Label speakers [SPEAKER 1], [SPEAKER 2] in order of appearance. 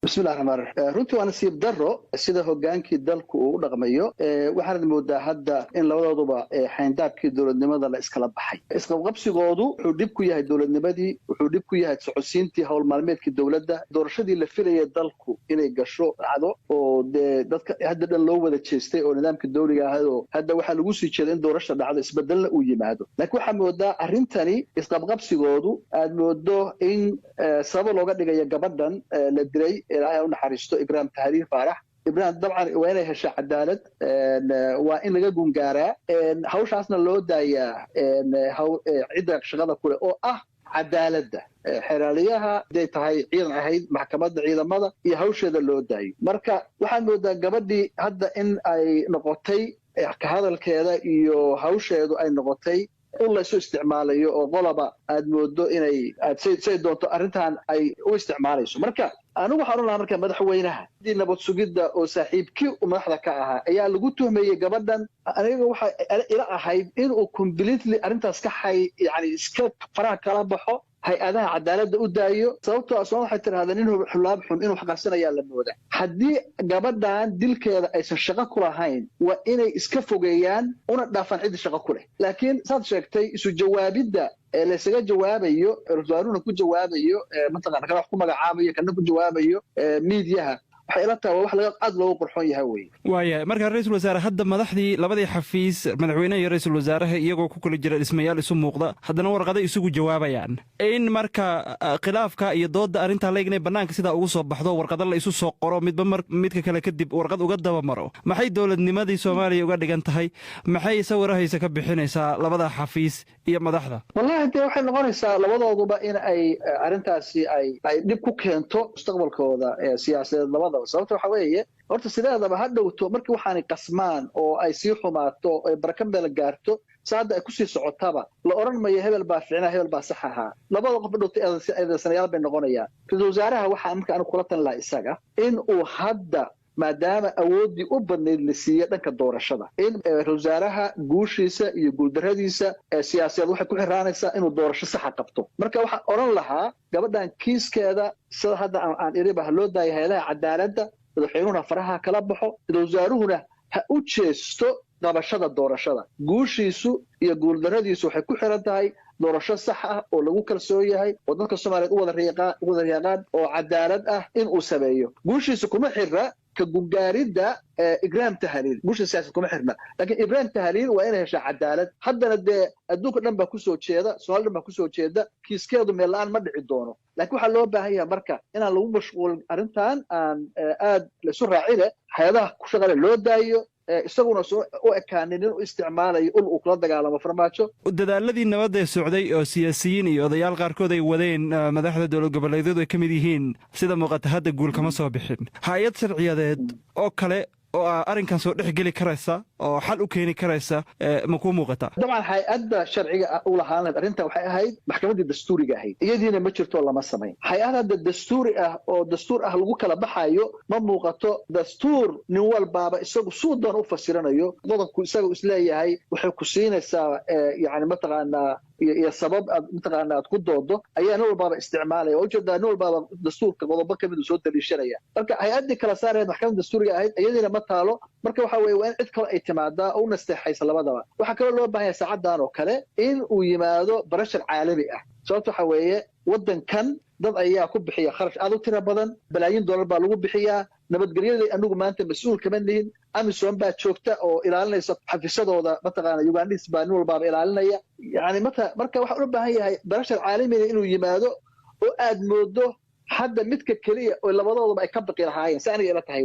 [SPEAKER 1] Bismillahi raxmaan raxiim. Runtii waa nasiib daro sida hogaankii dalku uu u dhaqmayo. Waxaanad moodaa hadda in labadooduba xayndaabkii dowladnimada la iskala baxay. Isqabqabsigoodu wuxuu dhib ku yahay dowladnimadii, wuxuu dhib ku yahay socodsiintii howl maalmeedkii dowladda, doorashadii la filayay dalku inay gasho dhacdo oo dee dadka hadda dhan loo wada jeestay oo nidaamka dowliga ahadoo hadda waxaa lagu sii jeeda in doorasha dhacdo, isbedelna uu yimaado. Laakiin waxaa moodaa arrintani isqabqabsigoodu aad moodo in sabab looga dhigayo gabadhan la dilay, Ilaahay u naxariisto, Ibraahim Tahliil Faarax. Ibraahim dabcan waa inay heshaa cadaalad, waa in laga gungaaraa hawshaasna loo daayaa cidda shaqada kuleh oo ah cadaaladda, xeraaliyaha haday tahay ciidan ahayd, maxkamadda ciidamada iyo hawsheeda loo daayo. Marka waxaad moodaa gabadhii hadda in ay noqotay ka hadalkeeda iyo hawsheedu ay noqotay un laysu isticmaalayo oo qoloba aad moodo inay say doonto arrintan ay u isticmaalayso. Marka anigu waxaan oran lahaa, marka madaxweynaha dii nabad sugidda oo saaxiibkii u madaxda ka ahaa ayaa lagu tuhmayey gabadhan. Aniga waxa ila ahayd inuu completely arrintaas ka xay, yani iska faraha kala baxo, hay-adaha cadaaladda u daayo. Sababtoo a sooma waxay tidhahdeen nin xulaab xun inuu wax qarsanayaa la mooda. Haddii gabadhan dilkeeda aysan shaqo ku lahayn, waa inay iska fogeeyaan una dhaafaan ciddii shaqo ku leh. Laakiin saad sheegtay, isu jawaabidda ee laysaga jawaabayo, rasaaruhuna ku jawaabayo, mataqana kana wax ku magacaabayo, kana ku jawaabayo miidiyaha, waxay ila tahay waa wax laga aad loogu qurxoon yahay wey.
[SPEAKER 2] Waayahay. Marka ra-iisul wasaare, hadda madaxdii labadii xafiis, madaxweynaha iyo ra-iisul wasaaraha, iyagoo ku kala jira dhismayaal isu muuqda, haddana warqaday isugu jawaabayaan. In marka khilaafka iyo doodda arrintaa leeg inay bannaanka sidaa ugu soo baxdo, warqado la isu soo qoro, midba mar midka kale kadib warqad uga daba maro, maxay dowladnimadii Soomaaliya uga dhigan tahay? Maxay sawirahaysa ka bixinaysaa labada xafiis iyo madaxda?
[SPEAKER 1] Wallahi dee waxay noqonaysaa labadooduba in ay arrintaasi ay dhib ku keento mustaqbalkooda siyaasadeed labadaba. Sababta waxa weeye, horta sideedaba ha dhowto markii waxaanay qasmaan oo ay sii xumaato, ay baraka meel gaarto, saadda ay kusii socotaba, la odhan mayo hebel baa ficnaa, hebel baa sax ahaa. Labada qof dhowto eedeysanayaal bay noqonayaan. Ra-iisul wasaaraha waxaa marka anigu kula talin lahaa isaga in uu hadda, maadaama awooddii u badnayd la siiyey dhanka doorashada, in ra-isul wasaaraha guushiisa iyo guuldarradiisa siyaasadeed waxay ku xiraanaysaa inuu doorasho saxa qabto. Marka waxaan odhan lahaa gabadhan kiiskeeda, sida hadda aan iriba, ha loo daayo hay-adaha cadaaladda, madaxweynuhuna faraha kala baxo, ra-isul wasaaruhuna ha u jeesto qabashada doorashada. Guushiisu iyo guuldarradiisu waxay ku xiran tahay doorasho sax ah oo lagu kalsoon yahay oo dadka Soomaaliyeed u wada riyaaqaan oo cadaalad ah in uu sameeyo. Guushiisu kuma xira ka gungaaridda Ibraahim Tahliil, guusha siyaasad kuma xirna, laakiin Ibraahim Tahliil waa inay heshaa cadaalad. Haddana dee adduunka dhan baa kusoo jeeda, Soomali dhan baa kusoo jeeda, kiiskeedu meel la-aan ma dhici doono. Laakiin waxaa loo baahan yahay marka inaan lagu mashquulin arrintan, aan aad laisu raacine, hay-adaha ku shaqale loo daayo, isaguna soo u ekaanin in u isticmaalayo ul uu kula dagaalamo Farmaajo.
[SPEAKER 2] Dadaaladii nabadda ee socday oo siyaasiyiin iyo odayaal qaarkood ay wadeen, madaxda dowlad goboleedyadu ay ka mid yihiin, sida muuqata hadda guul kama soo bixin. Hay-ad sharciyadeed oo kale oo ah arrinkan soo dhex geli karaysa oo xal u keeni karaysa ma kuu muuqataa?
[SPEAKER 1] Dabcan hay-adda sharciga u lahaan lahayd arrintan waxay ahayd maxkamaddii dastuuriga ahayd. Iyadiina ma jirto, lama samayn. Hay-ad hadda dastuuri ah oo dastuur ah lagu kala baxayo ma muuqato. Dastuur nin walbaaba isagu suu doon u fasiranayo, qodobku isaga isleeyahay waxay ku siinaysaa, yani mataqaanaa, iyo sabab aad mataqaana aad ku doodo ayaa nin walbaaba isticmaalaya. Waa ujeedaa, nin walbaaba dastuurka qodobo kamid uu soo daliishanaya. Marka hay-addii kala saarayd maxkamadda dastuuriga ahayd iyadiina ma taalo. Marka waxa weye waa in cid kale ay timaadaa oo u nasteexaysa labadaba. Waxaa kaloo loo baahan yahay saacaddan oo kale in uu yimaado pressure caalami ah. Sababta waxa weeye, waddankan dad ayaa ku bixiya kharash aad u tira badan, balaayiin dollar baa lagu bixiyaa nabadgelyada. Anigu maanta mas-uul kama nihin. AMISOM baa joogta oo ilaalinaysa xafiisyadooda, mataqaana, Ugandis baa nin walbaaba ilaalinaya. Yani mata marka waxaa loo baahan yahay pressure caalamiga inuu yimaado oo aad moodo hadda midka keliya oo labadoodaba ay ka baqi lahaayeen, si aniga ila tahay.